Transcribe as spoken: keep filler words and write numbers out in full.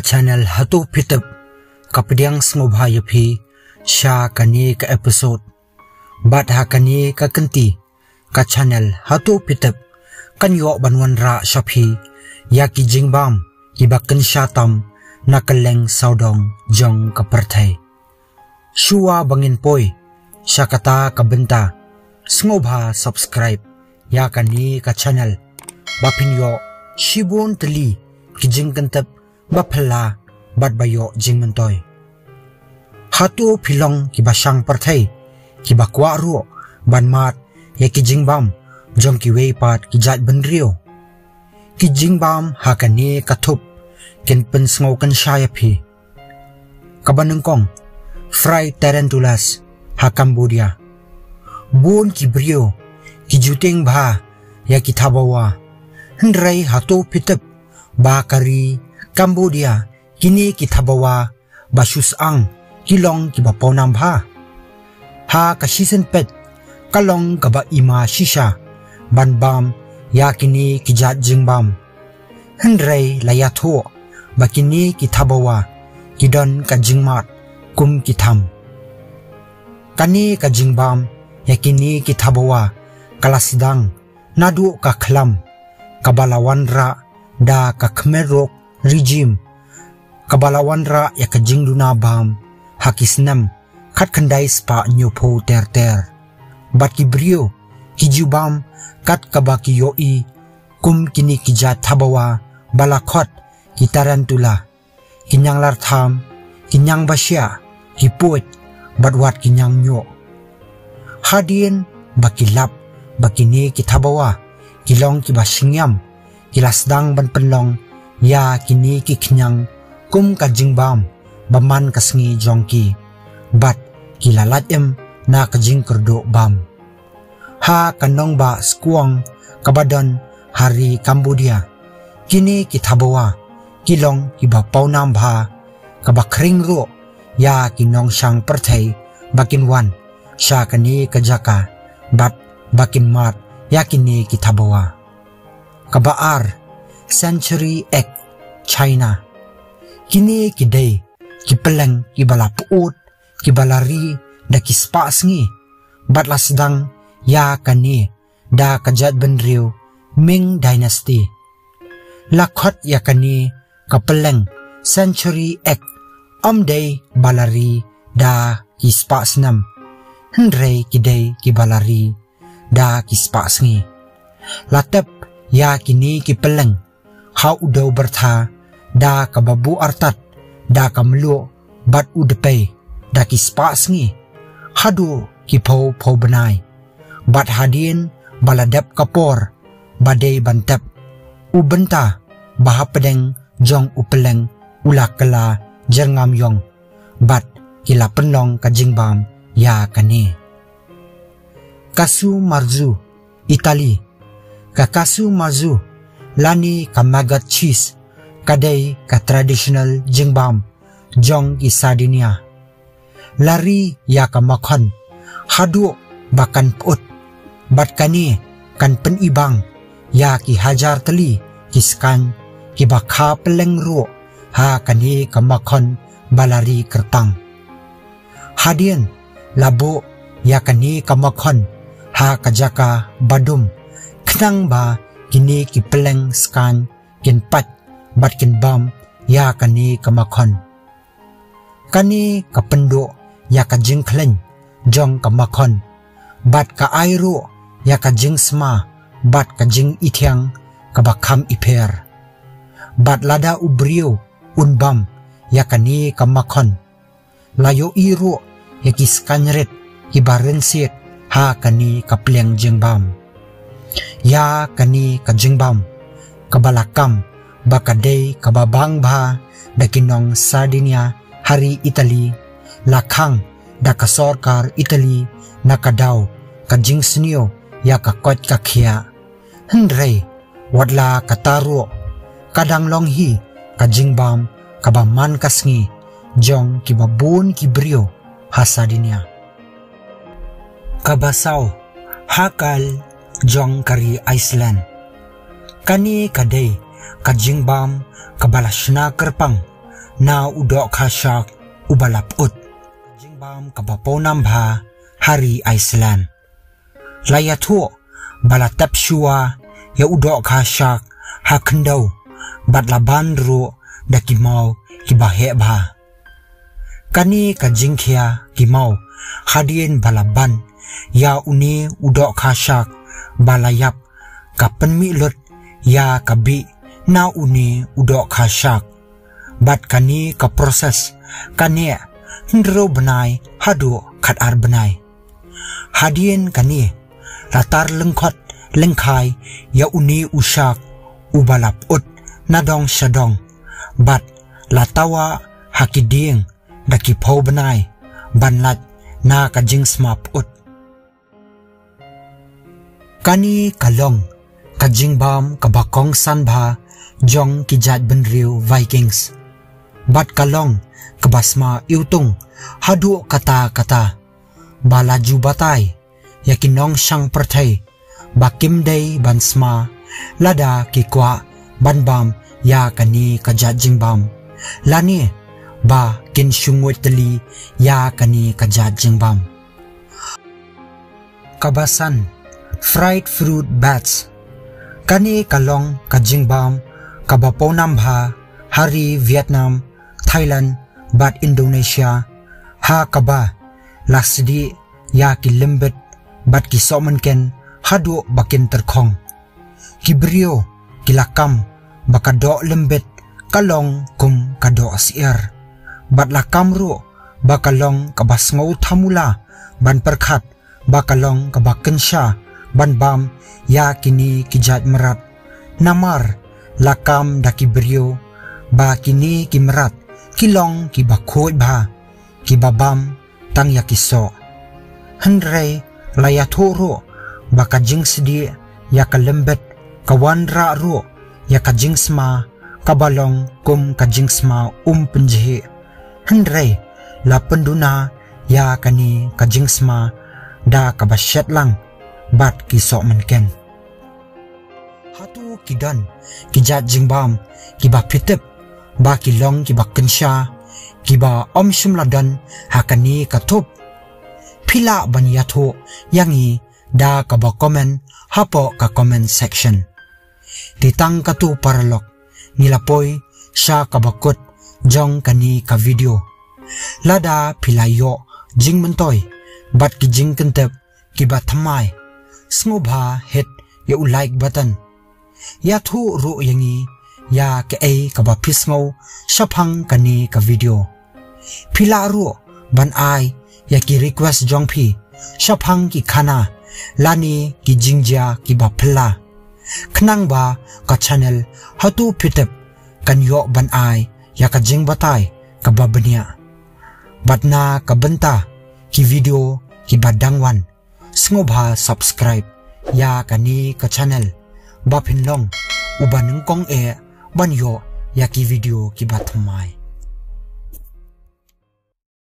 Channel Hato Phi Tip ka pdiang sngewbha ïa phi sha kane ka episode. Bad ha kane ka kynti ka channel Hato Phi Tip kan ïoh ban wanrah sha phi ïa ki jingbam kiba kynsha tam na kylleng sawdong jong ka pyrthei. Shuwa ba ngin poi sha kata ka bynta, sngewbha subscribe ïa kane ka channel ba phin ïoh shibun tylli ki jingkyntip ba phylla bad ba ïoh jingmyntoi. Hato phi long kiba shang pyrthei, kiba kwah ruh ban mad ïa ki jingbam jong kiwei pat ki jait bynriew? Ki jingbam ha kane ka thup kin pynsngew kynsha ïa phi. Kaba nyngkong, Fry tarantulas ha Cambodia. Bun ki briew ki ju tieng bha ïa ki thabawa. Hynrei hato phi tip ba ka ri Cambodia kine ki thabawa ba shu syang ki long kiba pawnam bha? Ha ka shisien peit ka long kaba ima shisha ban bam ïa kine ki jait jingbam. Hynrei la ïathuh ba kine ki thabawa ki don ka jingmad kum ki tham. Kane ka jingbam ïa kine ki thabawa ka la sdang naduh ka khlam kaba la wanrah da ka Khmer Rouge regime, kaba la wanrah ïa ka jingduna bam ha ki snem khatkhyndai spah hynñiewphew ter ter. Bad ki briew ki ju bam kat kaba ki ïohi, kum kine ki jait thabawa ba la khot ki tarantula, ki ñianglartham, ki ñiangbashiah, ki puid, bad wat ki ñiangñiuh. Hadien ba ki lap ba kine ki thabawa ki long kiba shngiam, ki la sdang ban pynlong ïa kine ki khñiang kum ka jingbam ba man ka sngi jong ki, bad ki la lait im na ka jingkyrduh bam. Ha ka nongbah Skuang kaba don ha ri Cambodia, kine ki thabawa ki long kiba pawnam bha, kaba khring ruh ïa ki nongshang pyrthei ba kin wan sha kane ka jaka bad ba kin mad ïa kine ki thabawa. Kaba ar, Century Egg, China. Kine ki dei ki pylleng kiba la pyut, kiba la ri da ki spah sngi, bad la sdang ïa kane da ka jait bynriew Ming Dynasty. La khot ïa kane ka pylleng Century Egg, ym dei ba la ri da ki spah snem, hynrei ki dei kiba la ri da ki spah sngi. La tep ïa kine ki pylleng ha u dew byrtha da kaba buh artat da ka mluh bad u dpei da ki spah sngi haduh ki phew phew bnai. Bad hadien ba la dep ka por ba dei ban tep, u bynta ba hapdeng jong u pylleng u la kylla jyrngam ïong, bad ki la pynlong ka jingbam ïa kane. Casu marzu, Italy. Ka casu marzu lane ka maggot cheese ka dei ka traditional jingbam jong ki Sardinia. La ri ïa ka makhon haduh ba kan pyut, bad kane kan pynibang ïa ki hajar tylli ki skaiñ kiba kha pylleng ruh ha kane ka makhon ba la ri kyrpang. Hadien la buh ïa kane ka makhon ha ka jaka ba dum, khnang ba kine ki pylleng skaiñ kin pait bad kin bam ïa kane ka makhon. Kane ka pynduh ïa ka jingkhleiñ jong ka makhon, bad ka ai ruh ïa ka jingsma bad ka jingithiang kaba kham ipher. Bad lada u briew un bam ïa kane ka makhon, la ïohi ruh ïa ki skaiñ rit kiba rynsied ha kane ka pliang jingbam. Ïa kane ka jingbam kaba la kam ba ka dei kaba bang bha da ki nong Sardinia ha ri Italy, la khang da ka sorkar Italy na ka daw ka jingsniew ïa ka koit ka khiah. Hynrei wat la kata ruh, ka dang long hi ka jingbam kaba man ka sngi jong kiba bun ki briew ha Sardinia. Kaba saw, hakal jong ka ri Iceland. Kane ka dei ka jingbam kaba la shna kyrpang na u dohkha shark uba la pyut. Jingbam kaba pawnam bha ha ri Iceland. La ïathuh ba la tep shuwa ïa u dohkha shark ha khyndew bad la ban ruh da ki maw kiba heh bha. Kane ka jingkhia ki maw hadien ba la ban ïa une u dohkha shark ba la ïap ka pynmih lut ïa ka bih na une u dohkha shark. Bad kane ka process ka neh hynriew bnai haduh khatar bnai. Hadien kane la tar lyngkhot lyngkhai ïa une u shark uba la pyut na dong sha dong. Bad la tawah ha ki dieng da ki phew bnai ban lait na ka jingsma pyut. Kane ka long ka jingbam kaba kongsan bha jong ki jait bynriew Vikings. Bad ka long kaba sma iwtung haduh katta katta ba la ju batai ïa ki nongshang pyrthei ba kim dei ban sma lada ki kwah ban bam ïa kane ka jait jingbam lane ba kin shu nguid tylli ïa kane ka jait jingbam. Kaba san, fried fruit bats. Kane ka long ka jingbam kaba pawnam bha ha ri Vietnam, Thailand bad Indonesia, ha kaba la sdieh ïa ki lymbit bad ki sohmynken haduh ba kin tyrkhong. Ki briew ki la kam ba ka doh lymbit ka long kum ka doh syiar. Bad la kam ruh ba ka long kaba sngew thamula ban pyrkhat ba ka long kaba kynsha ban bam ïa kine ki jait mrad. Namar la kam da ki briew ba kine ki mrad ki long kiba khuid bha, kiba bam tang ïa ki soh. Hynrei la ïathuh ruh ba ka jingsdieh ïa ka lymbit ka wanrah ruh ïa ka jingsma kaba long kum ka jingsma um pynjhieh. Hynrei la pynduna ïa kane ka jingsma da kaba shet lang bad ki sohmynken. Hato ki don ki jait jingbam kiba phi tip ba ki long kiba kynsha, kiba ym shym la don ha kane ka thup? Phi lah ban ïathuh ïa ngi da kaba comment hapoh ka comment section. Te tang katto paralok, ngi la poi sha kaba kut jong kane ka video. Lada phi la ïoh jingmyntoi bad ki jingkyntip kiba thymmai, sngewbha hit ïa u like button. Ïathuh ruh ïa ngi ïa kaei kaba phi sngew shaphang kane ka video. Phi lah ruh ban ai ïa ki request jong phi shaphang ki khana lane ki jingjia kiba phylla, khnang ba ka channel Hato Phi Tip kan ïoh ban ai ïa ka jingbatai kaba bniah. Bad na ka bynta ki video kiba dang wan, sngewbha subscribe ïa kane ka channel ba phin long uba nyngkong eh ban ïoh ïa ki video kiba thymmai.